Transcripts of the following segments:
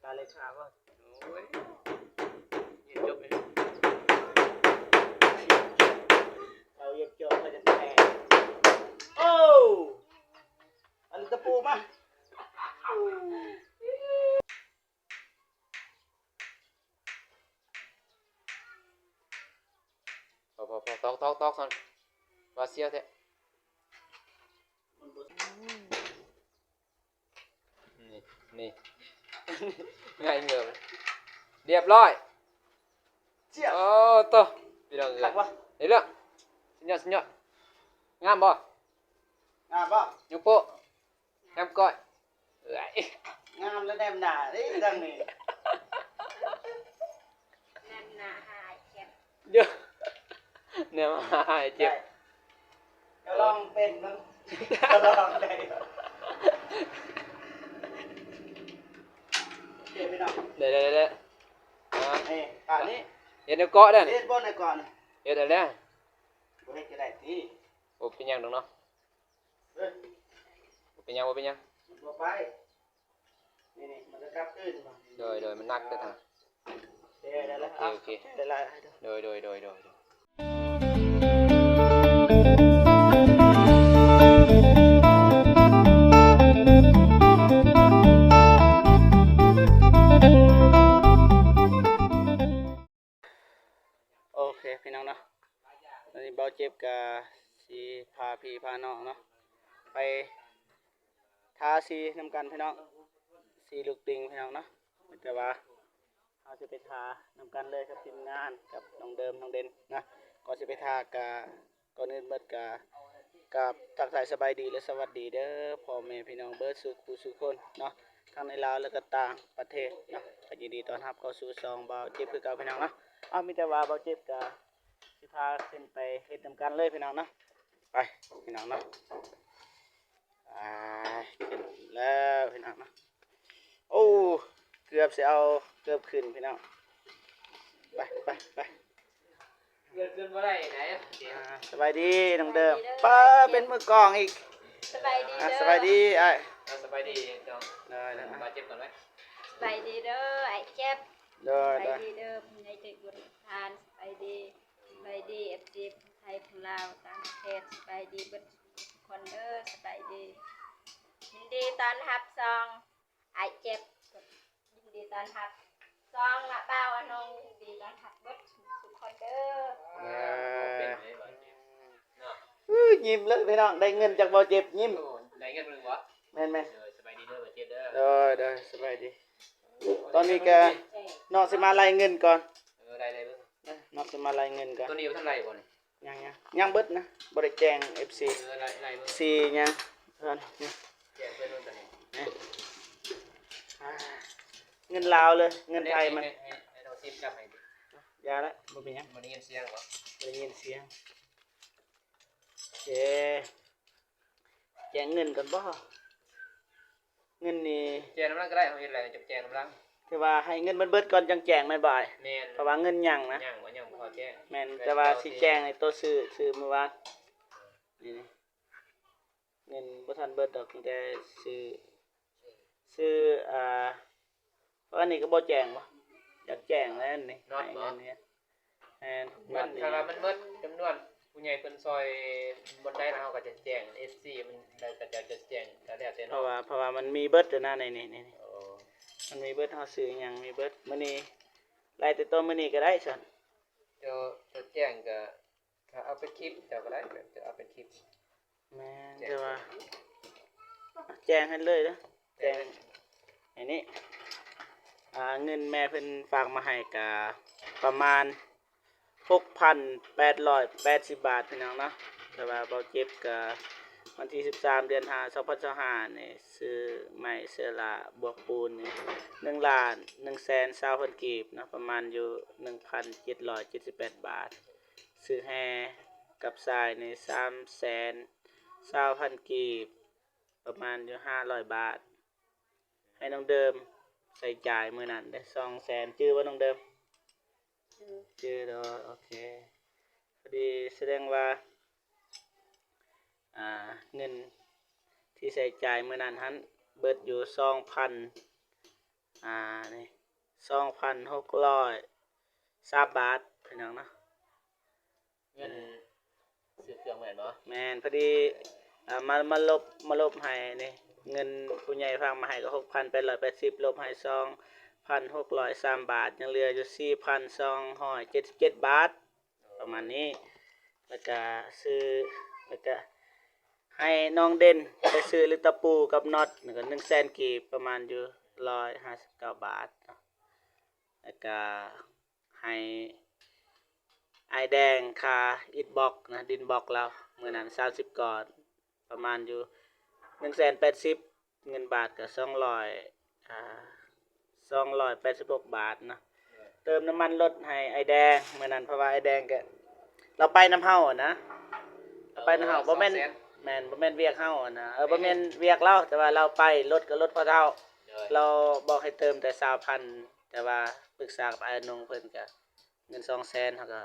າເລີຍຄ່າບໍ່? ໂອ້ຍ ຮຽນຈົບເລີຍ ເອົາຮຽນຈົບແລ້ວຈະແຕ່ງ. ໂອ້ ເອົາຕະປູມາ. ພໍໆໆ ຕອກໆໆ ກ່ອນ ວ່າສ່ຽວແທ້. ນີ້ ນີ້ ງ່າຍເງືອ ລຽບຮ້ອຍ. ໂອ້ໂຕ ພີ່ນ້ອງເອີຍ ຄັກວະ ເຫັນແລ້ວ ສຸດຍອດ ສຸດຍອດ. ງາມບໍ່? ງາມບໍ່? ຍົກໂປ້ ງາມກ້ອຍ. ເອີຍ ງາມແລ້ວແນມໜ້າເດ້ທາງນີ້ ແນມໜ້າຫາເຈັບ. ດຽວ ແນມຫາເຈັບ ກໍລອງເປັນເບິ່ງ ກໍລອງໄດ້. ໂອເຄ ພີ່ນ້ອງ ໄດ້ໆໆ ອ່າ ນີ້ ປານນີ້ ເຮັດແນວເກາະໄດ້ ເຮັດບໍ່ແນວເກາະນີ້ ເຮັດແລ້ວ ບໍ່ເຮັດກໍໄດ້ຕິ ບໍ່ເປັນຫຍັງດອກເນາະ. ເອີ ບໍ່ເປັນຫຍັງ ບໍ່ເປັນຫຍັງ ບໍ່ໄປ ນີ້ໆ ມັນຈະກັບຄືນ. ໂດຍໆ ມັນໜັກເດີທ່ານ. ໂອເຄ ໂອເຄ ໂອເຄ ໄດ້ຫຼາຍໆ ໂດຍໆໆ. ໂອເຄ ພີ່ນ້ອງເນາະ ຕອນນີ້ບ່າວເຈັບກະຊິພາພີ່ພານ້ອງເນາະ ໄປທາສີນຳກັນພີ່ນ້ອງ ສີລູກຕິ່ງພີ່ນ້ອງເນາະ. ແຕ່ວ່າເຮົາຊິໄປທານຳກັນເລີຍກັບທີມງານ ກັບນ້ອງເດີມ ນ້ອງເດັ່ນນະ. ກ່ອນຊິໄປທາກະ ກ່ອນອື່ນໝົດກະ ກາບທັກທາຍສະບາຍດີ ແລະ ສະຫວັດດີເດີ ພໍ່ແມ່ພີ່ນ້ອງເບິດສູ່ຜູ້ສູ່ຄົນເນາະ ທັງໃນລາວ ແລະ ກະຕ່າງປະເທດເນາະ. ກະຍິນດີຕ້ອນຮັບເຂົ້າສູ່ຊ່ອງບ່າວເຈັບຄືເກົ່າພີ່ນ້ອງເນາະ. ເອົາ ມີແຕ່ວ່າບ່າວເຈັບກະຊິພາຂຶ້ນໄປເຮັດນຳກັນເລີຍພີ່ນ້ອງເນາະ. ໄປພີ່ນ້ອງເນາະ ໄປ ຂຶ້ນແລ້ວພີ່ນ້ອງເນາະ. ໂອ້ ເກືອບຊິເອົາເກີບຂຶ້ນພີ່ນ້ອງ. ໄປ ໄປ ໄປ ເກີບຂຶ້ນບໍ່ໄດ້ໃດ. ອ່າ ສະບາຍດີນ້ອງເດີມ ປ້າເປັນມືກອງອີກ. ສະບາຍດີ ອ່າ ເດີ ສະບາຍດີອ້າຍ. ອ່າ ສະບາຍດີນ້ອງ ໂດຍໆ ບາດເຈັບກ່ອນໄວ້. ສະບາຍດີເດີອ້າຍເຈັບ ໂດຍໆ ສະບາຍດີເດີຜູ້ໃຫຍ່ໃຈບຸນທ່ານ ສະບາຍດີ ສະບາຍດີເອັຟຊີ ຜູ້ໄທ ຜູ້ລາວ ຕ່າງປະເທດ ສະບາຍດີເບິດທຸກຄົນເດີ ສະບາຍດີ. ຍິນດີຕ້ອນຮັບຊ່ອງອ້າຍເຈັບ ຍິນດີຕ້ອນຮັບຊ່ອງລະບ່າວອານົງ ຍິນດີຕ້ອນຮັບເບິດທຸກຄົນເດີ. ເອີ ເປັນໄດບາດເຈັບເນາະ. ເອີ ຍິ້ມເລີຍພີ່ນ້ອງ ໄດ້ເງິນຈາກບ່າວເຈັບ ຍິ້ມ. ໂອ້ ໄດ້ເງິນເພິ່ນບໍ່? ແມ່ນໆ ເອີ ສະບາຍດີເດີບາດເຈັບເດີ. ໂດຍໆ ສະບາຍດີ. ຕອນນີ້ກະນ້ອງຊິມາໄລ່ເງິນກ່ອນ. ເອີ ໄລ່ເລີຍເບິ່ງ ນ້ອງຊິມາໄລ່ເງິນກ່ອນ. ຕອນນີ້ບໍ່ທັນໄລ່ບໍ່ນີ້? ຍັງໆ ຍັງເບິດນະ ບໍ່ໄດ້ແຈ້ງເອັຟຊີ ເອີ ໄລ່ ໄລ່ເບິ່ງ ຊິຍັງ ເອີ ແຈ້ງເພິ່ນເບິ່ງຕອນນີ້. ອ່າ ເງິນລາວເລີຍ ເງິນໄທມັນ ໃຫ້ ໃຫ້ ໃຫ້ນ້ອງຊິມຈັບໃຫ້. ຢ່າລະ ບໍ່ເປັນຫຍັງ ບໍ່ໄດ້ຍິນສຽງບໍ່? ບໍ່ໄດ້ຍິນສຽງ. ໂອເຄ ແຈ້ງເງິນກ່ອນບໍ? ເງິນນີ້ແຈ້ງນຳຫຼັງກໍໄດ້ ເຮົາເຮັດແລ້ວຈັ່ງແຈ້ງນຳຫຼັງ. ຄືວ່າໃຫ້ເງິນມັນເບິດກ່ອນຈັ່ງແຈ້ງແມ່ນບໍ່ອ້າຍ? ແມ່ນ ເພາະວ່າເງິນຍັງນະ ຍັງບໍ່ ຍັງບໍ່ພໍແຈ້ງ. ແມ່ນ ແຕ່ວ່າຊິແຈ້ງໃຫ້ໂຕຊື້ ຊື້ມື້ວານນີ້ ເງິນບໍ່ທັນເບິດດອກ ຕັ້ງແຕ່ຊື້ ຊື້ ອ່າ ເພາະອັນນີ້ກໍບໍ່ແຈ້ງບໍ່? ຢາກແຈ້ງແລ້ວນີ້ ໃຫ້ເງິນນີ້. ແມ່ນ ມັນ ຄັນວ່າມັນໝົດຈຳນວນຜູ້ໃຫຍ່ເພິ່ນຊ່ອຍບ່ອນໃດ ແລ້ວເຮົາກໍຈະແຈ້ງເອັຟຊີມັນ ແລ້ວກໍຈະ ຈະແຈ້ງ ກໍແລ້ວແຕ່ເນາະ. ເພາະວ່າ ເພາະວ່າມັນມີເບິດຢູ່ນະ ໃນນີ້ ໃນນີ້. ໂອ້ ມັນມີເບິດ ເຮົາຊື້ຫຍັງມີເບິດ. ມື້ນີ້ໄລ່ແຕ່ຕົ້ນມື້ນີ້ກໍໄດ້ຊັ້ນ. ເຈົ້າ ເຈົ້າແຈ້ງກໍ ຖ້າເອົາເປັນຄລິບເຈົ້າກໍໄດ້ ເຈົ້າເອົາເປັນຄລິບ. ແມ່ນ ແຈ້ງ ແຕ່ວ່າແຈ້ງໃຫ້ເລີຍເດີ ແຈ້ງ ແຈ້ງໃຫ້ນີ້. ອ່າ ເງິນແມ່ເພິ່ນຝາກມາໃຫ້ກະປະມານຫົກພັນແປດຮ້ອຍແປດສິບບາດ ພີ່ນ້ອງເນາະ. ແຕ່ວ່າບ່າວເຈັບກະ ວັນທີສິບສາມ ເດືອນຫ້າ ສອງພັນຊາວຫ້ານີ້ ຊື້ໄມ້ເຊື້ອລາບວກປູນນີ້ ໜຶ່ງລ້ານໜຶ່ງແສນຊາວພັນກີບເນາະ ປະມານຢູ່ໜຶ່ງພັນເຈັດຮ້ອຍເຈັດສິບແປດບາດ. ຊື້ແຮ່ກັບຊາຍນີ້ ສາມແສນຊາວພັນກີບ ປະມານຢູ່ຫ້າຮ້ອຍບາດ ໃຫ້ນ້ອງເດີມໃຊ້ຈ່າຍມື້ນັ້ນເດ້ ສອງແສນ. ຈື່ບໍ່ນ້ອງເດີມ? ຈື່ ຈື່ເນາະ. ໂອເຄ ພໍດີ ສະແດງວ່າ ອ່າ ເງິນທີ່ໃຊ້ຈ່າຍມື້ນັ້ນຫັ້ນ ເບິດຢູ່ສອງພັນ ອ່າ ນີ້ ສອງພັນຫົກຮ້ອຍສາມບາດ ພີ່ນ້ອງເນາະ. ເງິນຊື້ເຄື່ອງແມ່ນບໍ່? ແມ່ນ ພໍດີ ເອີ ມາ ມາລົບ ມາລົບໃຫ້ນີ້ ເງິນຜູ້ໃຫຍ່ຝາກມາໃຫ້ກໍຫົກພັນແປດຮ້ອຍແປດສິບ ລົບໃຫ້ສອງພັນຫົກຮ້ອຍສາມບາດ ຍັງເຫຼືອຢູ່ສີ່ພັນສອງຮ້ອຍເຈັດສິບເຈັດບາດ ປະມານນີ້. ແລ້ວກະຊື້ ແລ້ວກະໃຫ້ນ້ອງເດັ່ນໄປຊື້ລູກຕະປູກັບນັອດ ແລ້ວກະໜຶ່ງແສນກີບ ປະມານຢູ່ຮ້ອຍຫ້າສິບເກົ້າບາດເນາະ. ແລ້ວກະໃຫ້ອ້າຍແດງຄ່າອິດບລັອກນະ ດິນບລັອກລາວ ມື້ນັ້ນສາມສິບກ້ອນ ປະມານຢູ່ໜຶ່ງແສນແປດສິບ ເງິນບາດກໍສອງຮ້ອຍ ອ່າ ສອງຮ້ອຍແປດສິບຫົກບາດເນາະ. ເຕີມນ້ຳມັນລົດໃຫ້ອ້າຍແດງມື້ນັ້ນ ເພາະວ່າອ້າຍແດງກໍລາວໄປນຳເຮົານະ ລາວໄປນຳເຮົາ ບໍ່ແມ່ນ ສອງແສນ ແມ່ນ ບໍ່ແມ່ນວຽກເຮົານະ ເອີ ບໍ່ແມ່ນວຽກລາວ ແຕ່ວ່າລາວໄປ ລົດກໍລົດພໍ່ເຖົ້າ ລາວບອກໃຫ້ເຕີມແຕ່ຊາວພັນ ແຕ່ວ່າປຶກສາກັບອ້າຍນົງເພິ່ນກໍ ເງິນສອງແສນ ເຮົາກໍ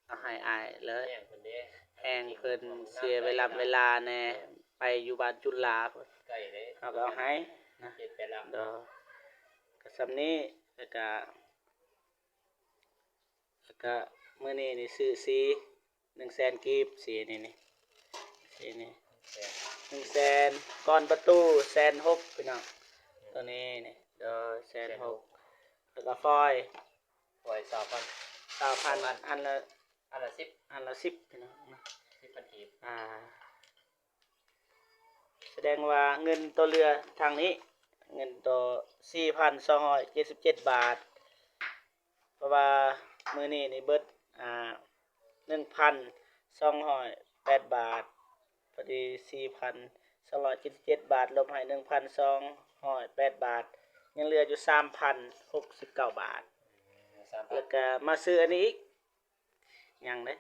ເອົາໃຫ້ອ້າຍເລີຍ ແຮງເພິ່ນເສຍເວລາ ເວລາແດ່ ໄປຢູ່ບ້ານຈຸລາພຸ້ນ ເຮົາກໍເອົາໃຫ້ນະ ໂດຍ ກໍສ່ຳນີ້ ແລ້ວກະ ແລ້ວກະມື້ນີ້ນີ້ຊື້ສີ ໜຶ່ງແສນກີບ ສີນີ້ນີ້ ສີນີ້ ໜຶ່ງແສນ ກ້ອນປະຕູ ແສນຫົກ ພີ່ນ້ອງ ໂຕນີ້ນີ້ ໂດຍ ແສນຫົກ ແລ້ວກະຟອຍ ໄວ້ຊາວພັນ ຊາວພັນ ອັນລະ ອັນລະສິບ ອັນລະສິບ ພີ່ນ້ອງເນາະ ສິບພັນກີບ ອ່າ ສະແດງວ່າເງິນໂຕເຫຼືອທາງນີ້ ເງິນໂຕສີ່ພັນສອງຮ້ອຍເຈັດສິບເຈັດບາດ ເພາະວ່າມື້ນີ້ນີ້ເບິດ ອ່າ ໜຶ່ງພັນສອງຮ້ອຍແປດບາດ ພໍດີສີ່ພັນສອງຮ້ອຍເຈັດສິບເຈັດບາດ ລົບໃຫ້ໜຶ່ງພັນສອງຮ້ອຍແປດບາດ ຍັງເຫຼືອຢູ່ສາມພັນຫົກສິບເກົ້າບາດ ແລ້ວກະມາຊື້ອັນນີ້ອີກ ຍັງເດ້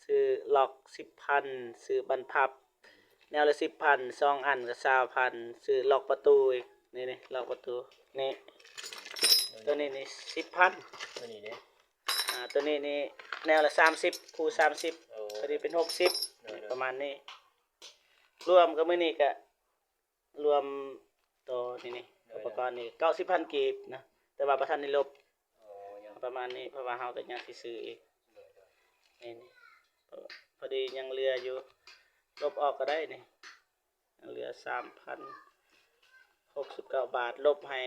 ຊື້ລັອກສິບພັນ ຊື້ບັນພັບແນວລະສິບພັນ ສອງອັນກໍຊາວພັນ ຊື້ລັອກປະຕູອີກ ນີ້ໆ ລັອກປະຕູນີ້ ໂຕນີ້ນີ້ສິບພັນ ໂຕນີ້ເດ້ ອ່າ ໂຕນີ້ນີ້ແນວລະສາມສິບ ຄູ່ສາມສິບ ພໍດີເປັນຫົກສິບ ປະມານນີ້ ລວມກັບມື້ນີ້ກະ ລວມໂຕນີ້ນີ້ ອຸປະກອນນີ້ເກົ້າສິບພັນກີບນະ ແຕ່ວ່າບໍ່ທັນໄດ້ລົບ ປະມານນີ້ ເພາະວ່າເຮົາກໍຍັງຊິຊື້ອີກ ນີ້ໆ ພໍດີຍັງເຫຼືອຢູ່ ລົບອອກກໍໄດ້ນີ້ ຍັງເຫຼືອສາມພັນຫົກສິບເກົ້າບາດ ລົບໃຫ້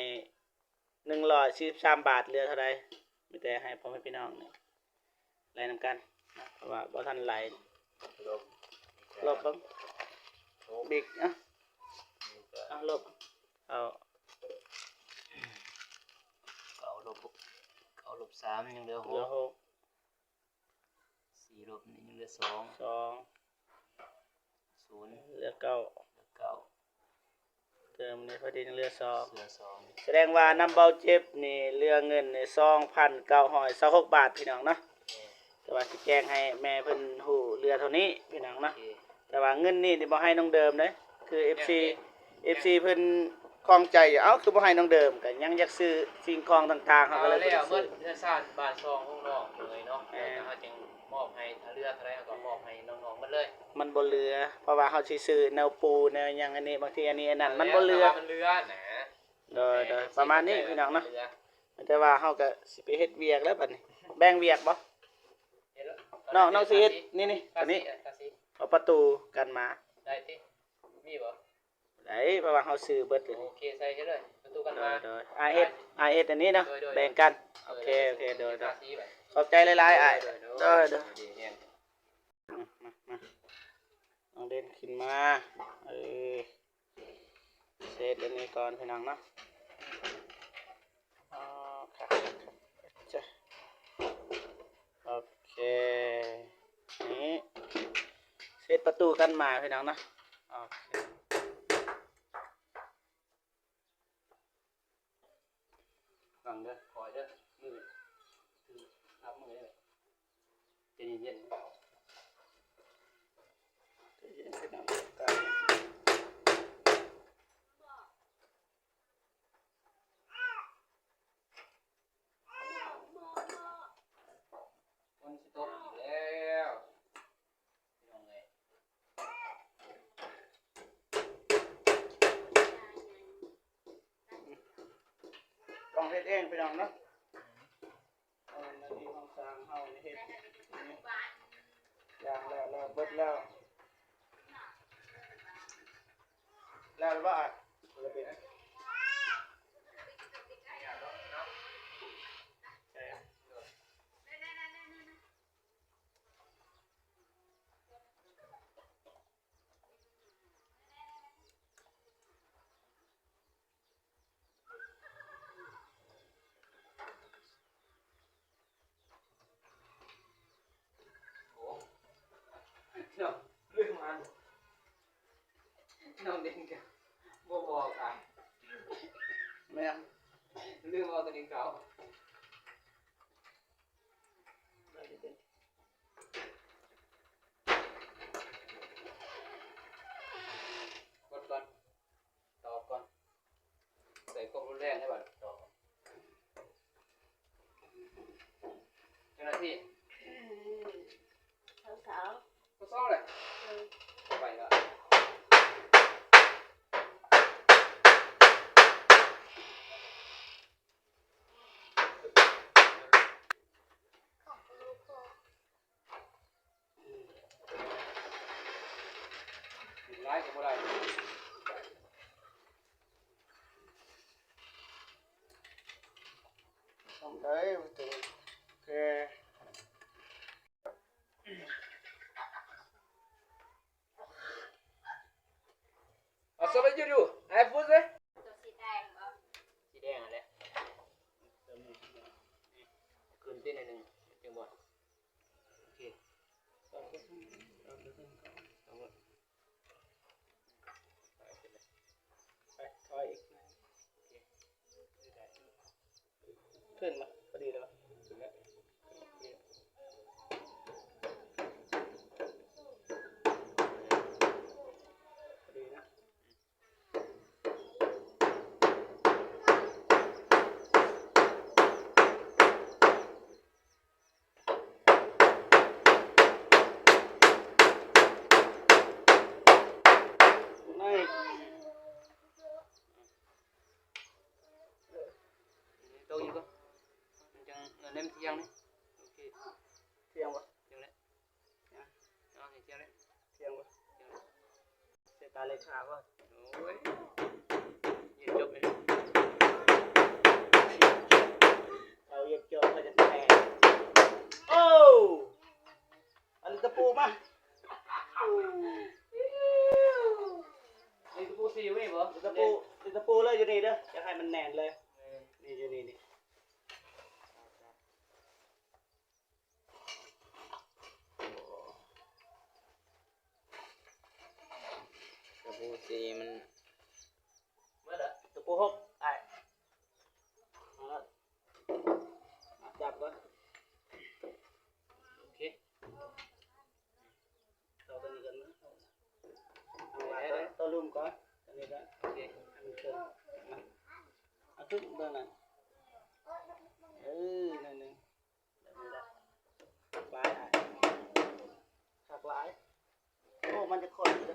ໜຶ່ງຮ້ອຍສີ່ສິບສາມບາດ ເຫຼືອເທົ່າໃດ ມີແຕ່ໃຫ້ພໍ່ແມ່ພີ່ນ້ອງນີ້ໄລ່ນຳກັນນະ ເພາະວ່າບໍ່ທັນໄລ່ ລົບເບິ່ງ ບິກ ເອົາ ເອົາລົບ ເອົາ ເກົ້າລົບ ເກົ້າລົບສາມ ຍັງເຫຼືອຫົກ ເຫຼືອຫົກ ສີ່ລົບນີ້ຍັງເຫຼືອສອງ ສອງ ສູນ ເຫຼືອເກົ້າ ເຫຼືອເກົ້າ ເຕີມນີ້ພໍດີຍັງເຫຼືອສອງ ເຫຼືອສອງ ສະແດງວ່ານຳເບົາເຈັບນີ້ເຫຼືອເງິນນີ້ສອງພັນເກົ້າຮ້ອຍຊາວຫົກບາດ ພີ່ນ້ອງເນາະ ແຕ່ວ່າຊິແຈ້ງໃຫ້ແມ່ເພິ່ນຮູ້ເຫຼືອເທົ່ານີ້ ພີ່ນ້ອງເນາະ ແຕ່ວ່າເງິນນີ້ນີ້ບໍ່ໃຫ້ນ້ອງເດີມເດ້ ຄືເອັຟຊີ ເອັຟຊີເພິ່ນຂ້ອງໃຈຢູ່ ເອົ້າ ຄືບໍ່ໃຫ້ນ້ອງເດີມ ກໍຍັງຢາກຊື້ສິ່ງຂອງຕ່າງໆ ເຮົາກໍເລີຍບໍ່ໄດ້ຊື້ ເຮືອນຊານບ້ານຊ່ອງຂອງນ້ອງເລີຍເນາະ ແມ່ນ ເຮົາຈຶ່ງມອບໃຫ້ ຖ້າເຫຼືອເທົ່າໃດເຮົາກໍມອບໃຫ້ນ້ອງໆໝົດເລີຍ ມັນບໍ່ເຫຼືອ ເພາະວ່າເຮົາຊິຊື້ແນວປູແນວຫຍັງ ອັນນີ້ ບາງທີອັນນີ້ອັນນັ້ນ ມັນບໍ່ເຫຼືອ ມັນເຫຼືອນະ ໂດຍໆ ປະມານນີ້ ພີ່ນ້ອງເນາະ ແຕ່ວ່າເຮົາກໍຊິໄປເຮັດວຽກແລ້ວບັດນີ້ ແບ່ງວຽກບໍ່ ນ້ອງ ນ້ອງຊິເຮັດ ນີ້ໆ ອັນນີ້ ເອົາປະຕູກັນມາ ໄດ້ຕິ ມີບໍ່? ໄດ້ ເພາະວ່າເຮົາຊື້ເບິດເລີຍ ໂອເຄ ໃສ່ເຮັດເລີຍ ປະຕູກັນມາ ໂດຍໆ ອ້າຍເຮັດ ໂດຍ ອ້າຍເຮັດອັນນີ້ເນາະ ໂດຍໆ ແບ່ງກັນ ໂອເຄ ໂອເຄ ໂດຍໆ ຂອບໃຈຫຼາຍໆ ອ້າຍ ໂດຍໆ ນ້ອງເດັ່ນຂຶ້ນມາ ເອີ ເຊັດອັນນີ້ກ່ອນ ພີ່ນ້ອງເນາະ ອໍ ຄັກ ໂອເຄ ນີ້ ເຊັດປະຕູກັນມາ ພີ່ນ້ອງເນາະ ໂອເຄ ຟັງເດີ ຄອຍເດີ ມື ຖື ຮັບມືເດີ ໃຈເຢັນໆ ໃຈເຢັນ ພີ່ນ້ອງ ຝົນຊິຕົກອີກແລ້ວ ພີ່ນ້ອງເອີຍ ອືມ ງພີ່ນ້ອງເນາະ. ເອີ ໜ້າທີ່ຂອງຊ່າງເຮົານີ້ເຮັດນີ້ ຢ່າງແລ້ວ ແລ້ວເບິດແລ້ວ ແລ້ວບໍ່ອ້າຍ? ບໍ່ໄດ້ເປັນ. ໂອ້ ນ້ອງລືມມາ ນ້ອງເດັ່ງກະບໍ່ບອກອ້າຍ. ແມ່ນ ລືມເອົາໂຕນີ້ເກົ່າ. ກົດກ່ອນ ຕອບກ່ອນ ໃສ່ຄວາມຮຸນແຮງໃຫ້ບາດ ຕອບ. ເຈົ້າໜ້າທີ່ ຊາວສາວ ຊາວສາວເລີຍ ເອີ ໄປລະ. ຫຼາຍກໍບໍ່ໄດ້ ຕ້ອງໄດ້ ໂອເຄ. ອາ ສະບາຍດີ ອາຍຟູເຊ ໂຕສີແດງບໍ່? ສີແດງຫັ້ນແຫຼະ ຂຶ້ນຕິໜ້ອຍໜຶ່ງ ຈັ່ງບໍ່ ໂອເຄ ເອົາຕົວເທິງກ່ອນ ເອົາ ໄປ ຖອຍອີກ ໂອເຄ ຂຶ້ນມາ ພໍດີແລ້ວ ຂຶ້ນແລ້ວ ພໍດີນະ. ຕົກຢູ່ກໍ ມັນຈັ່ງ ອັນນັ້ນມັນທ່ຽງນີ້ ໂອເຄ ທ່ຽງບໍ່? ທ່ຽງແລ້ວ ເອົາໃຫ້ທ່ຽງເລີຍ ທ່ຽງບໍ່? ທ່ຽງແລ້ວ ເສຍຕາເລຂາບໍ່? ໂອ້ຍ ຮຽນຈົບເລີຍ ເອົາຮຽນຈົບເພິ່ນຈະແຕກ ໂອ້ ເອົາຕະປູມາ ເອົາຕະປູຊີ້ໄວ້ບໍ່? ຕະປູ ຕະປູເລີຍ ຢູ່ນີ້ເດີ ຢາກໃຫ້ມັນແໜ້ນເລີຍ ເອີ ນີ້ ຢູ່ນີ້ ນີ້. ຕະປູສີ່ມັນ ເບິດລະ ຕະປູຫົກ ອ້າຍ ເອົາລະ ຈັບກ່ອນ ໂອເຄ ເອົາຕົວນີ້ກ່ອນນະ ເອົາຕົວ ຕົວລຸ່ມກ່ອນ ຕົວນີ້ກ່ອນ ໂອເຄ ໃຫ້ມັນເຖິງ ເອົາຂຶ້ນເບິ່ງນັ້ນ ເອີ ໜ້ອຍໜຶ່ງ. ແບບນີ້ລະ ຄັກຫຼາຍອ້າຍ ຄັກຫຼາຍ ໂອ້ ມັນຈະຂ້ອນຢູ່ເດີ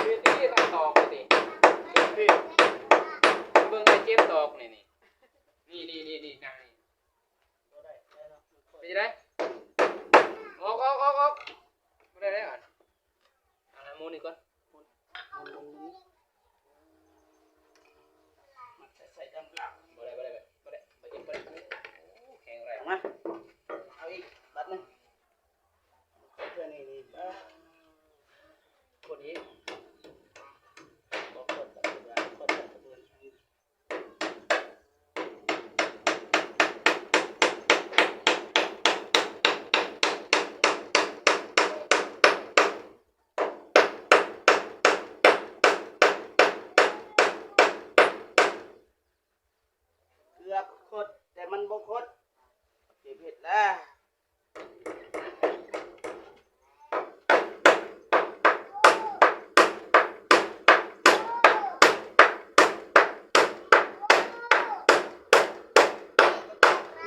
ເຮັດດີໆ ຕອກນີ້ ເຈັບເດ້ ເບິ່ງໄດ້ເຈັບຕອກນີ້ ນີ້ ນີ້ ນີ້ ນີ້ ນັ່ງນີ້ ບໍ່ໄດ້ ໄດ້ເນາະ ເປັນຈັ່ງໃດ? ອອກ ອອກ ອອກ ອອກ ບໍ່ໄດ້ແລ້ວ ອັນ ອັນນັ້ນໝູນນີ້ກ່ອນ ໝູນ ໝູນ ໝູນ ໝູນ ມັດໃສ່ ໃສ່ດຳຫຼັງ ບໍ່ໄດ້ ບໍ່ໄດ້ ບໍ່ໄດ້ ບໍ່ເຈັບ ບໍ່ໄດ້ ໂອ້ ແຂງແຮງ ມາ ເອົາອີກບາດໜຶ່ງ ເທື່ອນີ້ນີ້ ບາດ ກົດອີກ ບໍ່ກົດ ກົດ ກົດ ກົດ ເກືອບຄົດ ແຕ່ມັນບໍ່ຄົດ ເຈັບເຮັດລະ.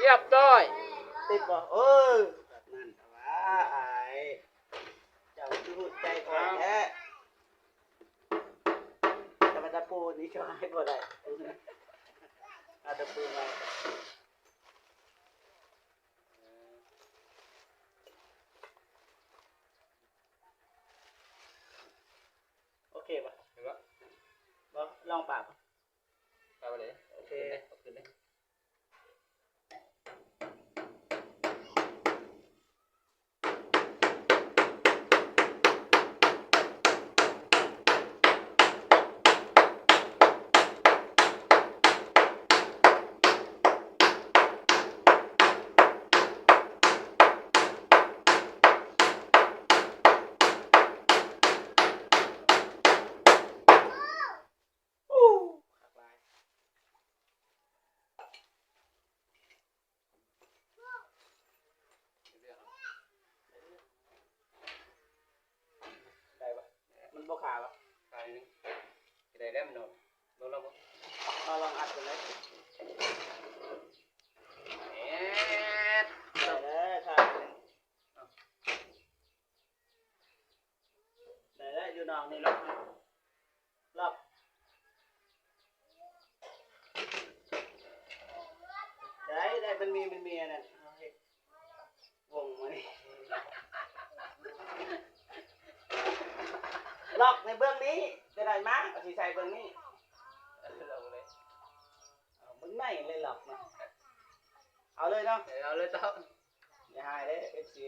ຮຽບຮ້ອຍ ຕິດບໍ່? ເອີ ແບບນັ້ນແຫຼະວ່າອ້າຍ ເຈົ້າຄືຮູ້ໃຈຂ້ອຍແທ້. ໂອ້ ນີ້ກໍໃຫ້ບໍ່ໄດ້ ເອົາຕະປູໃໝ່ ໂອເຄບໍ່? ເຫັນບໍ່? ບໍ່ ລອງປາບ ປາບເລີຍ ໂອເຄ ເອົາຂຶ້ນເລີຍ ເອົາຂຶ້ນເລີຍ. ໄດ້ປະ? ມັນບໍ່ຄາວະ? ຄາວໜຶ່ງ ຊິໄດ້ແລ້ວມັນເນາະ ເບິ່ງລອງເບິ່ງ ເອົາລອງອັດເບິ່ງເລີຍ ແອດ ໄດ້ແລ້ວຄາວໜຶ່ງ ໄດ້ແລ້ວ ຢູ່ນອກນີ້ລັອກ ລັອກ ໄດ້ ໄດ້ ມັນມີ ມັນມີອັນນັ້ນ ເຮົາເຮັດວົງມານີ້ ລັອກໃນເບື້ອງນີ້ ຈະໄດ້ມາ ກໍຊິໃສ່ເບື້ອງນີ້ ເອົາເລີຍ ເອົາເບິ່ງໃໝ່ເລີຍລັອກເນາະ ເອົາເລີຍເນາະ ເອີ ເອົາເລີຍເຈົ້າ. ຢ່າຫາຍເດ້ ເອັຟຊີ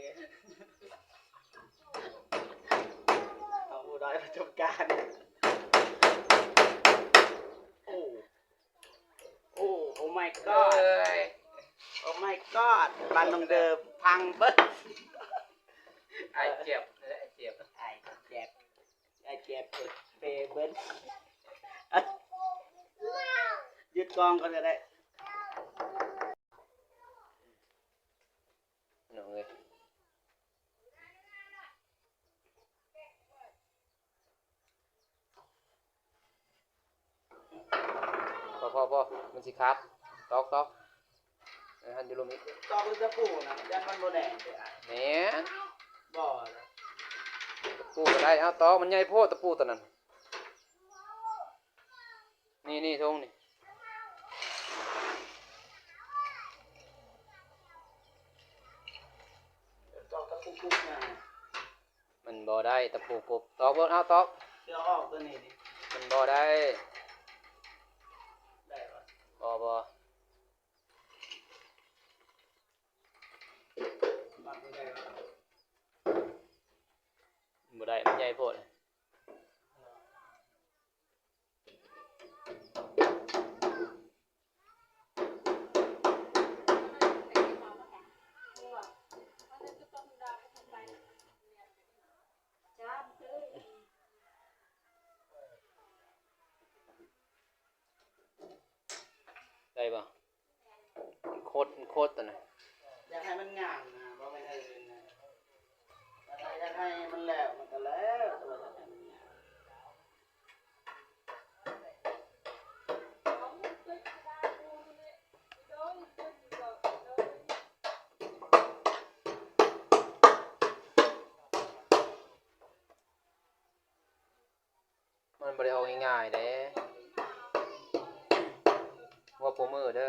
ເອົາຜູ້ດ້ອຍປະສົບການ ໂອ້ ໂອ້ ໂອ້ມາຍກອດ ເອີຍ ໂອ້ມາຍກອດ ບ້ານນ້ອງເດີມພັງເບິດ ອ້າຍເຈັບ ເອີ ອ້າຍເຈັບ ອ້າຍເຈັບ ອ້າຍເຈັບເປັນເປເບິດ ຢຸດກ້ອງກ່ອນກໍໄດ້. ພີ່ນ້ອງເອີຍ ພໍໆໆ ມັນຊິຂາດ ຕອກໆ ເອີ ຫັ້ນຢູ່ລຸ່ມອີກ ຕອກເປັນຕະປູນະ ຢ້ານມັນບໍ່ແໜ້ນເດ້ອ້າຍ ແໜ້ນ ບໍ່ລະ ຕະປູກໍໄດ້ ເອົາ ຕອກມັນໃຫຍ່ໂພດ ຕະປູຕົວນັ້ນ. ນີ້ໆ ທົ່ງນີ້ ຕອກຕະປູກຸບນະ ມັນບໍ່ໄດ້ ຕະປູກຸບ ຕອກໂລດ ເອົາ ຕອກ ຊິເອົາອອກຕົວນີ້ນີ້ ມັນບໍ່ໄດ້ ໄດ້ບໍ່? ບໍ່ ບໍ່ ມັດບໍ່ໄດ້ຫວາ? ບໍ່ໄດ້ ມັນໃຫຍ່ໂພດ. ໄດ້ບໍ່? ໂຄດ ໂຄດຕົວນັ້ນ ຢາກໃຫ້ມັນງາມນະ ບໍ່ແມ່ນເອີນນະ ຢາກໃຫ້ມັນແລ້ວ ມັນກໍແລ້ວ ແຕ່ວ່າຢາກໃຫ້ມັນງາມ. ມັນບໍ່ໄດ້ອອກງ່າຍໆເດ້ ຫົວໂປມືເດີ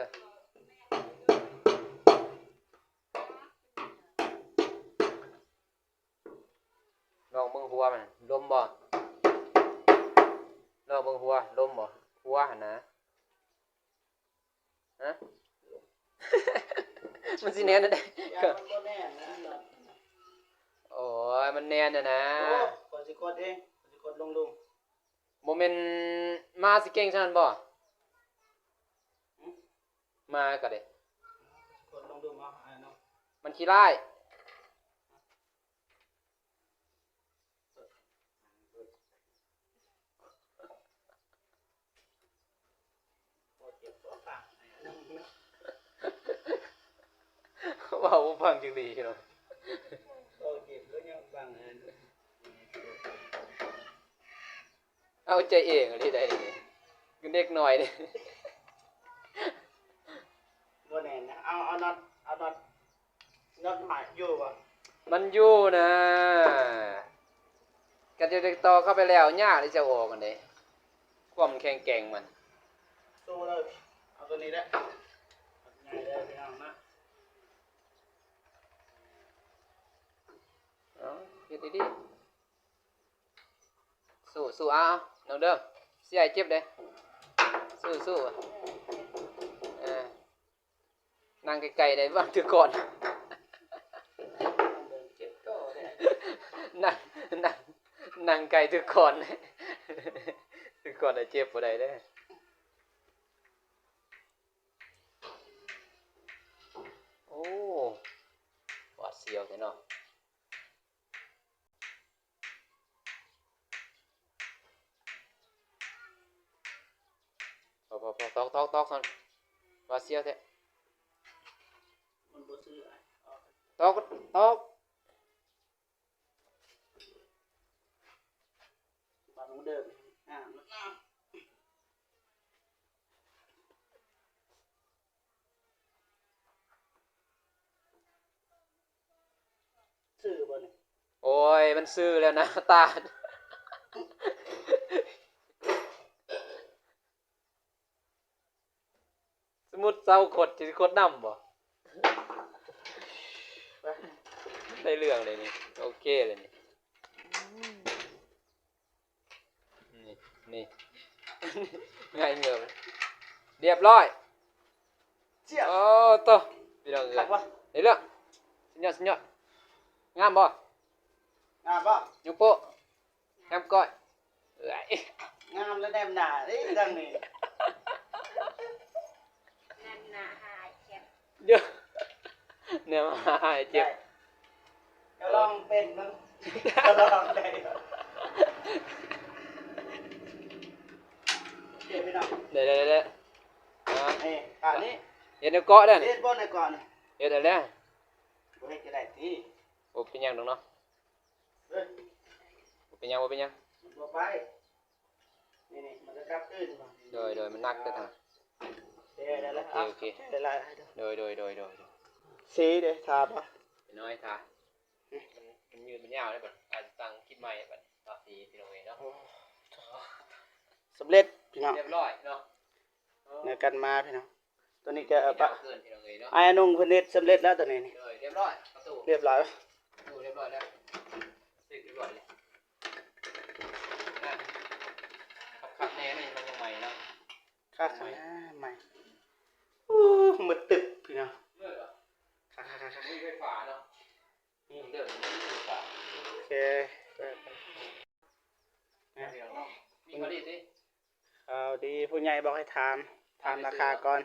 ລອງເບິ່ງຫົວມັນ ລົມບໍ່? ລອງເບິ່ງຫົວ ລົມບໍ່? ຫົວຫັ້ນນະ. ຮະ ມັນຊິແໜ້ນແນວໃດ? ຢ້ານມັນບໍ່ແໜ້ນນະ ໂອ້ຍ ມັນແໜ້ນແນວໃດ? ໂອ້ ຂ້ອຍຊິກົດເອງ ຂ້ອຍຊິກົດລົງລຸມ. ບໍ່ແມ່ນໝາຊິເກັ່ງສ່ຳນັ້ນບໍ່? ຫຶ? ໝາກໍເດ້ ກົດລົງດຸມເອົາ ອ້າຍເນາະ ມັນຂີ້ຮ້າຍ. ເວົ້າບໍ່ຟັງຈັ່ງດີເນາະ ເອົາໃຈເອງອີ່ຫຼີໃດ໋ ເດັກນ້ອຍນີ້ ບໍ່ແໜ້ນນະ ເອົາ ເອົານັອດ ເອົານັອດ ນັອດມັນຢູ່ບໍ່? ມັນຢູ່ນະ ກະຈະໄດ້ຕໍ່ເຂົ້າໄປແລ້ວ ຍາກເດ້ຈະອອກຫັ້ນເດ້ ຄວາມ ແຂງແກງມັນ. ໂຕເລີຍ ເອົາໂຕນີ້ແຫຼະ ບັກໃຫຍ່ເລີຍພີ່ນ້ອງນະ. ເອົາ ເຮັດດີໆ ສູ້ໆ ເອົາໆ ນ້ອງເດີມ ຊິໃຫ້ເຈັບເດ້ ສູ້ໆ ເອີ. ນັ່ງໄກໆ ໄດ້ວາງຖືກຄອນ ນັ່ງ ນັ່ງ ນັ່ງໄກຖືກຄອນ ຖືກຄອນແລ້ວເຈັບບໍ່ໄດ້ເດ້. ໂອ້ ຫວາດສຽວແທ້ເນາະ. ພໍໆ ຕອກໆ ຕອກ ຫວາດສຽວແທ້ ມັນບໍ່ຊື່ ຕອກ ຕອກ ບັດມັນເດີນ ອ່າ ຊື່ບໍ່ນີ້? ໂອ້ຍ ມັນຊື່ແລ້ວນະ ຕາດ ສະມຸດເຊົາຂົດ ຊິຂົດນຳບໍ່? ໄດ້ເລື່ອງເລີຍນີ້ ໂອເຄເລີຍນີ້. ນີ້ ນີ້ ງ່າຍເງືອບ ລຽບຮ້ອຍ. ໂອ້ໂຕ ພີ່ນ້ອງເອີຍ ຄັກວະ ໄດ້ເລື່ອງ ສຸດຍອດ ສຸດຍອດ. ງາມບໍ່? ງາມບໍ່? ຍົກໂປ້ ງາມກ້ອຍ ເອີຍ ງາມແລ້ວແນມໜ້າເດ້ທາງນີ້ ແນມໜ້າຫາເຈັບ ດຽວ ແນມຫາອ້າຍເຈັບ ໄດ້ ກະລອງເປັນເບິ່ງ ກະລອງໄດ້ ໂອເຄພີ່ນ້ອງ ໄດ້ ໄດ້ ໄດ້ ອ່າ ນີ້ ອັນນີ້ ເຮັດແນວເກາະໄດ້ນີ້ ເຮັດບໍ່ແນວເກາະນີ້ ເຮັດແລ້ວ ບໍ່ເຮັດກະໄດ້ຕິ ບໍ່ເປັນຫຍັງດອກເນາະ ເອີ ບໍ່ເປັນຫຍັງ ບໍ່ເປັນຫຍັງ ມັນບໍ່ໄປ ນີ້ໆ ມັນຈະກັບຄືນ ໂດຍ ໂດຍ ມັນໜັກແຕ່ທາງ ໂອເຄ ໂອເຄ ໂດຍ ໂດຍ ໂດຍ ໂດຍ ສີເດ້ ທາບໍ່? ເປັນນ້ອຍທາ ມັນ ມັນຍືດມັນຍາວເດ້ບັດ ອາດຈະຕັ້ງຄລິບໃໝ່ບັດ ທາສີພີ່ນ້ອງເອີຍເນາະ ໂອ້ ສຳເລັດພີ່ນ້ອງ ລຽບຮ້ອຍເນາະ ເອີ ໃນກັນມາພີ່ນ້ອງ ຕົວນີ້ກະ ເອີ ປະ ເກີນພີ່ນ້ອງເອີຍເນາະ ອ້າຍອານົງເພິ່ນເຮັດສຳເລັດແລ້ວຕົວນີ້ນີ້ ໂດຍ ລຽບຮ້ອຍ ປະຕູ ລຽບຮ້ອຍ ປະຕູລຽບຮ້ອຍແລ້ວ ເຊັກລຽບຮ້ອຍເລີຍ ຄັກໆ ແນ່ນີ້ ມັນຍັງໃໝ່ເນາະ ຄັກ ໃໝ່ ໃໝ່ ໂອ້ ມືດຕຶບພີ່ນ້ອງ ມືດເນາະ ຄັກໆໆໆ ມີໄຟຟ້າເນາະ ນີ້ເດີ ມີໄຟຟ້າ ໂອເຄ ໄປໆ ມີຂ່າວດີຕິ ຂ່າວດີ ຜູ້ໃຫຍ່ບອກໃຫ້ຖາມ ຖາມລາຄາກ່ອນ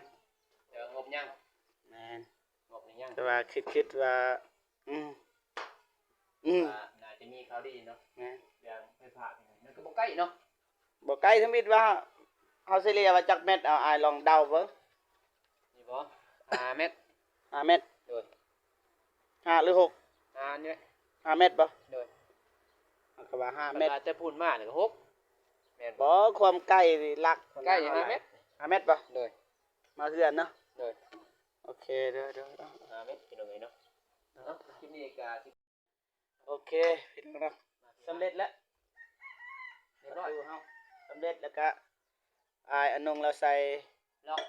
ເອີ ງົບຍັງ ແມ່ນ ງົບນີ້ຍັງ ແຕ່ວ່າຄິດ ຄິດວ່າ ອືມ ອືມ ວ່າໜ້າຈະມີຂ່າວດີເນາະ ແມ່ນ ເລື່ອງໄຟຟ້າ ມັນກະບໍ່ໃກ້ເນາະ ບໍ່ໃກ້ ທຳອິດວ່າ ເຮົາຊິເລ່ຍວ່າຈັກແມັດ ເອົາ ອ້າຍລອງເດົາເບິ່ງ ນີ້ບໍ່ ຫ້າແມັດ ຫ້າແມັດ ໂດຍ ຫ້າຫຼືຫົກ ຫ້ານີ້ແຫຼະ ຫ້າແມັດບໍ່? ໂດຍ ເຮົາກະວ່າຫ້າແມັດ ແຕ່ພຸ້ນມານີ້ກະຫົກ ແມ່ນບໍ່? ບໍ່ ຄວາມໃກ້ນີ້ຫຼັກ ໃກ້ຫ້າແມັດ ຫ້າແມັດບໍ່? ໂດຍ ມາເຮືອນເນາະ ໂດຍ ໂອເຄ ໂດຍ ໂດຍ ຫ້າແມັດ ພີ່ນ້ອງເອີຍເນາະ ເນາະ ຄລິບນີ້ກະ ໂອເຄ ພີ່ນ້ອງເນາະ ສຳເລັດແລ້ວ ລຽບຮ້ອຍ ປະຕູເຮົາສຳເລັດ ແລ້ວກະ ອ້າຍອານົງລາວໃສ່ ລັອກ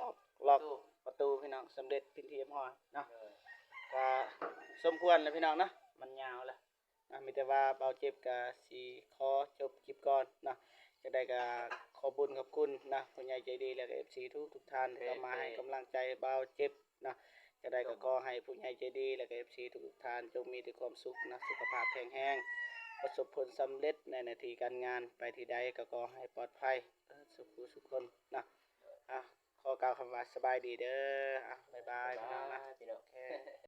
ລັອກ ລັອກປະຕູ ປະຕູພີ່ນ້ອງ ສຳເລັດເປັນທີ່ຮຽບຮ້ອຍເນາະ ໂດຍ ກະສົມຄວນແລ້ວພີ່ນ້ອງເນາະ ມັນຍາວແລ້ວ ອ່າ ມີແຕ່ວ່າບ່າວເຈັບກະຊິຂໍຈົບຄລິບກ່ອນເນາະ ຈັ່ງໃດກະຂອບບຸນຂອບຄຸນເນາະ ຜູ້ໃຫຍ່ໃຈດີ ແລະກະເອັຟຊີທຸກໆທ່ານ ເອີ ທີ່ເຂົ້າມາໃຫ້ກຳລັງໃຈບ່າວເຈັບ ເນາະ ຈັ່ງໃດກະຂໍໃຫ້ຜູ້ໃຫຍ່ໃຈດີ ແລະກະເອັຟຊີທຸກໆທ່ານ ຈົ່ງມີແຕ່ຄວາມສຸກເນາະ ສຸຂະພາບແຂງແຮງ ປະສົບຜົນສຳເລັດໃນໜ້າທີ່ການງານ ໄປທີ່ໃດກະຂໍໃຫ້ປອດໄພ ເອີ ສຸຂູສຸຄົນເນາະ ອ່າ ຂໍກ່າວຄຳວ່າສະບາຍດີເດີ ອ່າ ບາຍບາຍ ບາຍບາຍ ພີ່ນ້ອງເນາະ ພີ່ນ້ອງ ໂອເຄ.